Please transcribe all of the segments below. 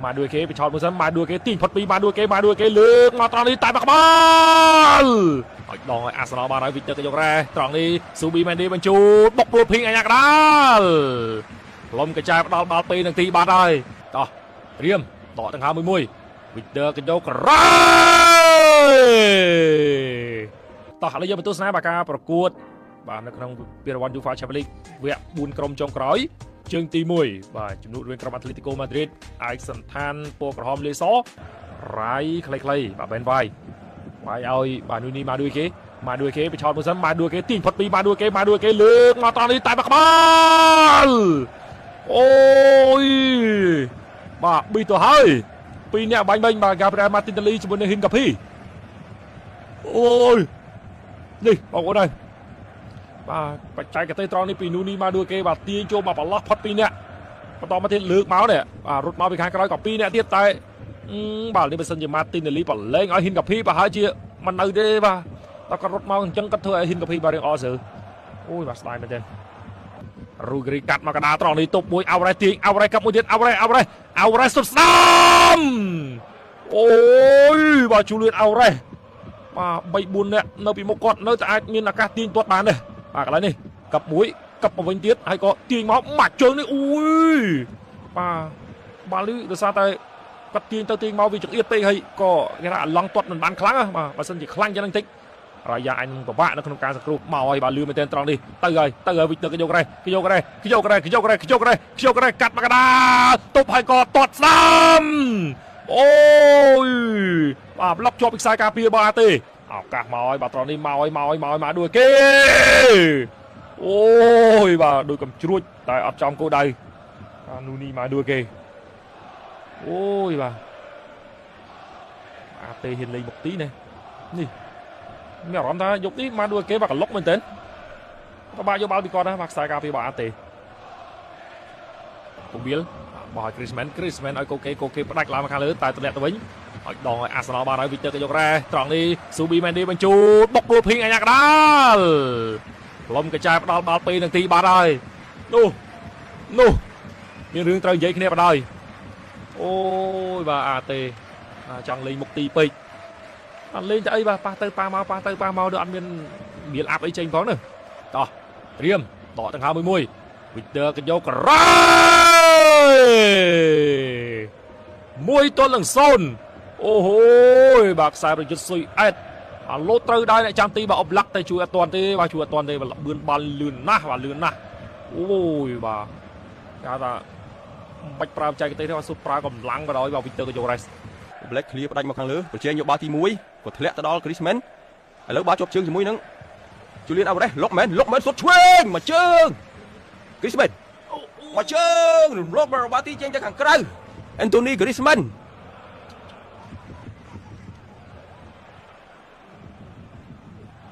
មកដួយគេបិឆោតមួយសិនមកដួយគេទាញផុតពីមកដួយគេមកដួយគេលើកមកត្រង់នេះតែមកក្បាលឲ្យដងឲ្យអាសនលបានហើយវីទ័រកយករ៉េត្រង់នេះស៊ូប៊ីមែនឌីបញ្ជូនបុកព្រួលភីងអញ្ញាកដាលលំកញ្ចែផ្ដល់បាល់ពេលនឹងទីបាត់ហើយតោះត្រៀមដកដង្ហើមមួយមួយវីទ័រកយករ៉េតោះឥឡូវយើងទៅទស្សនាបាការប្រកួតបាទនៅក្នុងពានរង្វាន់ UEFA Champions League វគ្គ4ក្រុមចុងក្រោយជើងទី1បាទជំនួសរវាងក្រុម Atletico Madrid ឯកសន្តានពណ៌ក្រហមលេសរ៉ៃខ្លីៗបាទបេនវ៉ៃវ៉ៃឲ្យបាទនូនីមកដួយគេមកដួយគេបិឆោតមួយសិនមកដួយគេទាញផុតពីមកដួយគេមកដួយគេលើកមកត្រង់នេះតែមកក្បាលអូយបាទប៊ីទៅហើយពីរអ្នកបាញ់បាញ់បាទ Gabriel Martinelli ជាមួយនឹងហ៊ិនកាភីអូយនេះបងប្អូនហើយបាទបច្ចេកទេសត្រង់នេះពីនូនីមកដួយគេបាទទាញចូលមកប្រឡោះផុតពីរអ្នកបន្តមកទៀតលើកមកនេះបាទរត់មកពីខាងក្រោយក៏ពីរអ្នកទៀតតែបាទនេះបើសិនជាម៉ាទីនេលីប្រឡែងឲ្យហ៊ិនកាភីប្រហែលជាមិននៅទេបាទតែគាត់រត់មកអញ្ចឹងគាត់ធ្វើឲ្យហ៊ិនកាភីបាទរៀងអស្ើអូយបាទស្ដាយមែនទេរូគ្រីកាត់មកកដាត្រង់នេះទប់មួយអវរ៉េទាញអវរ៉េកាប់មួយទៀតអវរ៉េអវរ៉េអវរ៉េសុតស្ដាមអូយបាទជូលៀនអវរ៉េបាទ3 4នាក់នៅពីមុខគាត់នៅតែអាចមានឱកាសទាញទាត់បានទេបាទកន្លែងនេះកាប់មួយកាប់មកវិញទៀតហើយក៏ទាញមកម៉ាច់ជើងនេះអូយបាទបាល់នេះដោយសារតែគាត់ទាញទៅទាញមកវាចង្អៀតពេកហើយក៏គេថាអាឡង់ទាត់មិនបានខ្លាំងបាទបើសិនជាខ្លាំងយ៉ាងហ្នឹងតិចរយ៉ាអញពិបាកនៅក្នុងការសង្គ្រោះមកហើយបាទលឿនមែនទែនត្រង់នេះទៅហើយទៅហើយវិចទៅគេយករ៉េគេយករ៉េគេយករ៉េគេយករ៉េគេយករ៉េគេយករ៉េកាត់មកកដាទប់ហើយក៏ទាត់ស្ដាំអូយបាទប្លុកជាប់ពីខ្សែការពារបាទទេឱកាសមកហើយបាទត្រង់នេះមកហើយមកហើយមកហើយមកដួលគេអូយបាទដូចកំជ្រួចតែអត់ចំគោលដៅបាទនូនីមកដួលគេអូយបាទអាតេហ៊ានលេងមុខទីនេះនេះមានអារម្មណ៍ថាយប់នេះមកដួលគេបាទកលុកមែនទែនពិបាកយកបាល់ពីគាត់ណាបាទខ្សែការពារបាទអាតេពូបៀលបោះឲ្យគ្រីស្មែនគ្រីស្មែនឲ្យកូកេកូកេផ្ដាច់ឡើងមកខាងលើតែតម្លាក់ទៅវិញឲ្យដងឲ្យអាសនលបានហើយវីទ័រកយករ៉េត្រង់នេះស៊ូប៊ីមែនឌីបញ្ជូនបុកព្រួលភីងអញ្ញាកដាលលំកញ្ចែផ្ដល់បាល់ពេលនឹងទីបាត់ហើយនោះនោះមានរឿងត្រូវនិយាយគ្នាបណ្ដោយអូយបាទអាតេចង់លេងមុខទីពេកអត់លេងទៅអីបាទប៉ះទៅប៉ះមកប៉ះទៅប៉ះមកដូចអត់មានមៀលអាប់អីចេញផងណាតោះត្រៀមដកដង្ហើមមួយមួយវីទ័រកយករ៉េ1-0អូហូយបាទខ្សែប្រយុទ្ធស៊ុយអែតអាឡូត្រូវដែរអ្នកចាំទីបាទអបឡាក់តែជួយអត់ទាន់ទេបាទជួយអត់ទាន់ទេបាទលឿនបាល់លឿនណាស់បាទលឿនណាស់អូយបាទគេហៅថាមិនបាច់ប្រើបច្ចេកទេសទេបាទសុទ្ធប្រើកម្លាំងក៏ដោយបាទវីទ័រកយករ៉េសប្លេកឃ្លៀផ្ដាច់មកខាងលើប្រជែងយកបាល់ទី1ក៏ធ្លាក់ទៅដល់គ្រីស្មែនឥឡូវបាល់ជាប់ជើងជាមួយនឹងជូលៀនអាវ៉ារ៉េសលុកមែនលុកមែនសុតឆ្វេងមកជើងគ្រីស្មែនមកជើងរំលោភបាល់ទីចេញទៅខាងក្រៅអេនតូនីគ្រីស្មែន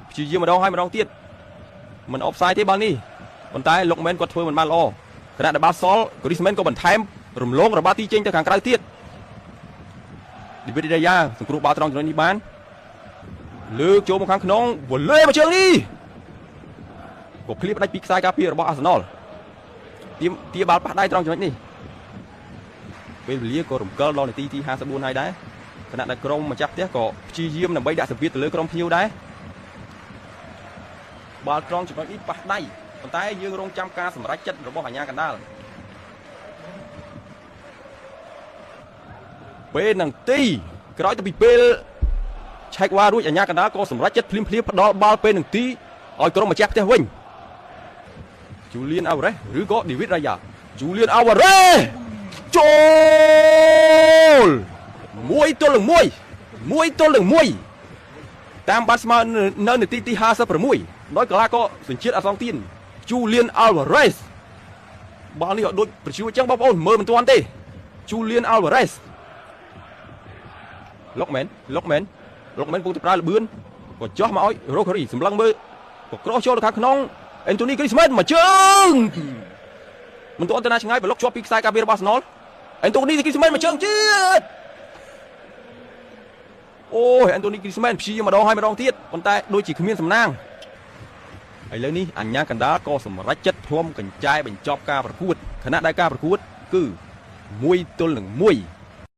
ព្យាយាមម្ដងហើយម្ដងទៀតមិនអបផ្សាយទេបាល់នេះប៉ុន្តែលុកមែនគាត់ធ្វើមិនបានល្អខណៈដែលបាល់សល់គ្រីស្មែនក៏បន្ថែមរំលងរបស់បាល់ទីចេញទៅខាងក្រៅទៀតឌីវីតរ៉ាយ៉ាសង្គ្រោះបាល់ត្រង់ចំណុចនេះបានលើកចូលមកខាងក្នុងវ៉លេមកជើងនេះក៏ឃ្លៀផ្ដាច់ពីខ្សែការពាររបស់អាសនលទាបាល់ប៉ះដៃត្រង់ចំណុចនេះពេលវេលាក៏រំកិលដល់នាទីទី54ហើយដែរខណៈដែលក្រុមម្ចាស់ផ្ទះក៏ព្យាយាមដើម្បីដាក់សម្ពាធទៅលើក្រុមភ្ញៀវដែរបាល់ត្រង់ចំណុចនេះប៉ះដៃប៉ុន្តែយើងរងចាំការសម្រេចចិត្តរបស់អាជ្ញាកណ្ដាលពេលនឹងទីក្រោយទៅពីពេលឆែកវ៉ារួចអាជ្ញាកណ្ដាលក៏សម្រេចចិត្តភ្លាមភ្លាមផ្ដល់បាល់ពេលនឹងទីឲ្យក្រុមម្ចាស់ផ្ទះវិញជូលៀនអាវ៉ារ៉េសឬក៏ឌីវីតរ៉ាយ៉ាជូលៀនអាវ៉ារ៉េសចូល1-1 1-1តាមបានស្មើនៅនាទីទី56ដោយកីឡាករសញ្ជាតិអាសង់ទីនជូលៀនអាល់វ៉ារ៉េសបាល់នេះអត់ដូចប្រជាអញ្ចឹងបងប្អូនមើលមិនទាន់ទេជូលៀនអាល់វ៉ារ៉េសលុកមែនលុកមែនលុកមែនពុងទៅប្រើលបឿនក៏ចោះមកឲ្យរ៉ូខេរីសម្លឹងមើលក៏ក្រោះចូលទៅខាងក្នុងអេនតូនីគ្រីស្មែនមកជើងមិនទាន់ទៅណាឆ្ងាយប្លុកជាប់ពីខ្សែការពាររបស់អាសនលអេនតូនីគ្រីស្មែនមកជើងទៀតអូយអេនតូនីគ្រីស្មែនព្យាយាមម្ដងហើយម្ដងទៀតប៉ុន្តែដូចជាគ្មានសំណាងឥឡូវនេះអាជ្ញាកណ្ដាលក៏សម្រេចចិត្តផ្លុំកញ្ចែបញ្ចប់ការប្រកួតខណៈដែលការប្រកួតគឺ1-1